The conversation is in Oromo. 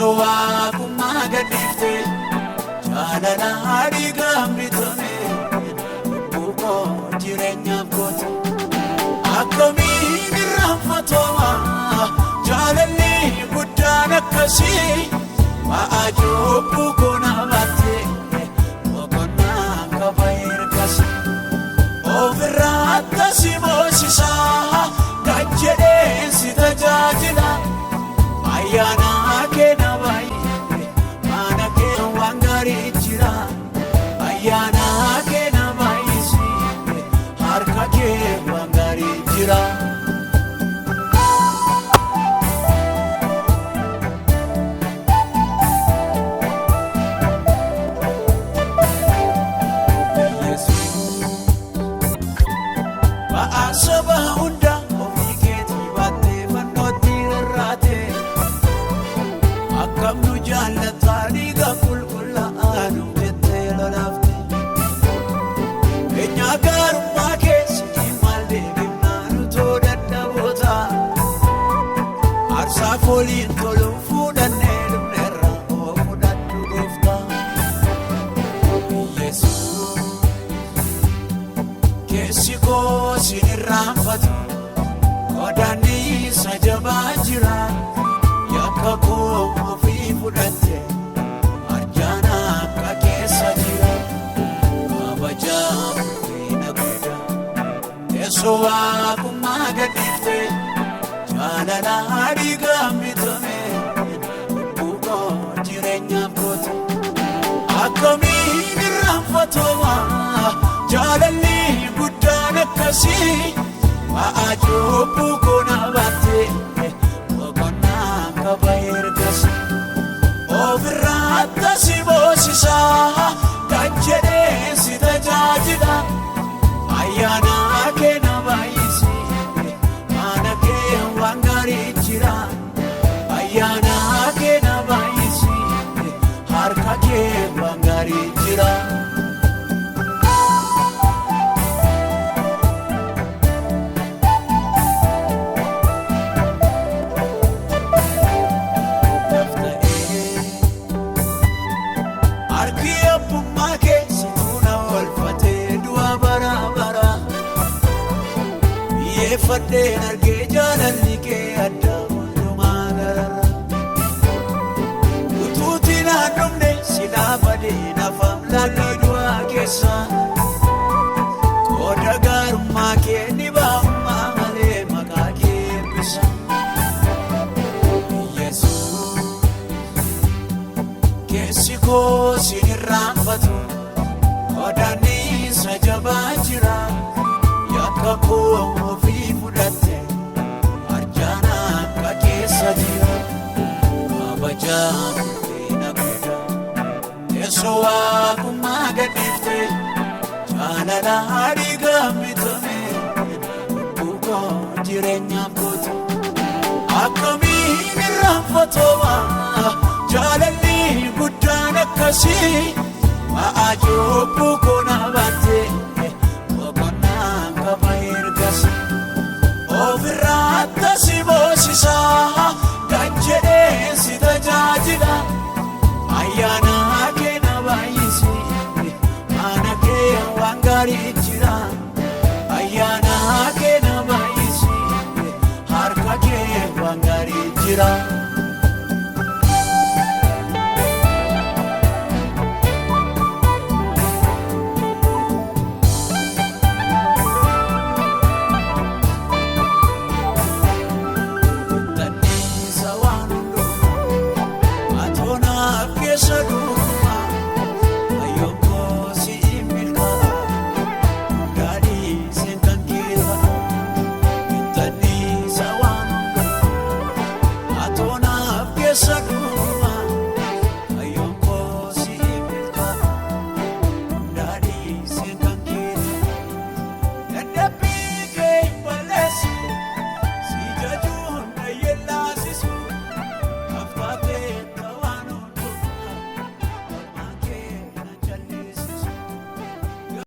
Teessoo waaqummaa gadhiifte jaalala dhiigaan bitame lubbuu koo jireenyaaf goote. Akkamiin irraanfatama jaalalli guddaan akkasii ba'aa cubbuu koo na baatte boqonnaa qaba ergasii. Ofirraa akkasi moosisaa kan jedheen si tajaajila. Ayyaana kee na baay'ee mana kee waan gaarii jira. Ayyaana kee na baay'isee harka kee waan gaarii jira. Ba'aa saba hunda ofii keetii baattee fannootti rarraate. Akkam nu jaallataa dhiiga qulqullaa'aa nuuf jettee lolaafte. Eenyaa gaarummaa keessatti maal deebifnaa nutoo dadhaboota. Aarsaa fooliin toluun fuudhannee dhufneerra oo fudhadhu gooftaa. Yesuus keessi koo sin irraanfatu qodaanni isa jabaa jira. Yakka koo ofii fudhatte arjaana akka keessa jira. Kabajaa ulfina guddaa teessoo waaqummaa gadhiifte jaalala dhiigaan bitame lubbuu koo jireenyaaf goote. Akkamiin irraanfatama jaalalli guddaan akkasii ba'aa cubbuu koo na baatte boqonnaa qaba ergasii. Ofirraa akkasi moosisaa kan jedheen si tajaajila. Ayyaana kee na baay'isee mana kee waan gaarii jira. Ayyaana kee na baay'isee harka kee waan gaarii jira. Naaf ta'ee harki abbummaa kee situu na oolfatee du'a bara bara. Biyyeeffadheen argee jaalalli kee adda hundumaa gararra. Utuutiin naan dhumne silaa badee nafam laalli du'aa keessa. Qooda gaarummaa kee ni baa'ummaa malee maqaa kee eebbisa. Yesuus keessi koo sin irraanfatu qodaanni isa jabaa jira. Yakka koo ofii fudhatte arjaana akka keessa jira. Kabajaa ulfina guddaa teessoo waaqummaa gadhiifte jaalala dhiigaan bitame lubbuu koo jireenyaaf goote. Akkamiin irraanfatama jaalalli guddaan akkasii ba'aa cubbuu koo na baatte boqonnaa qaba ergasii. Ofirraa akkasi moosisaa kan jedheen si tajaajila. Ayyaana kee na baay'isee mana kee waan gaarii jira. Ayyaana kee na baay'isee harka kee waan gaarii jira. Tanniisa waan hundumaa atoonaaf keessa.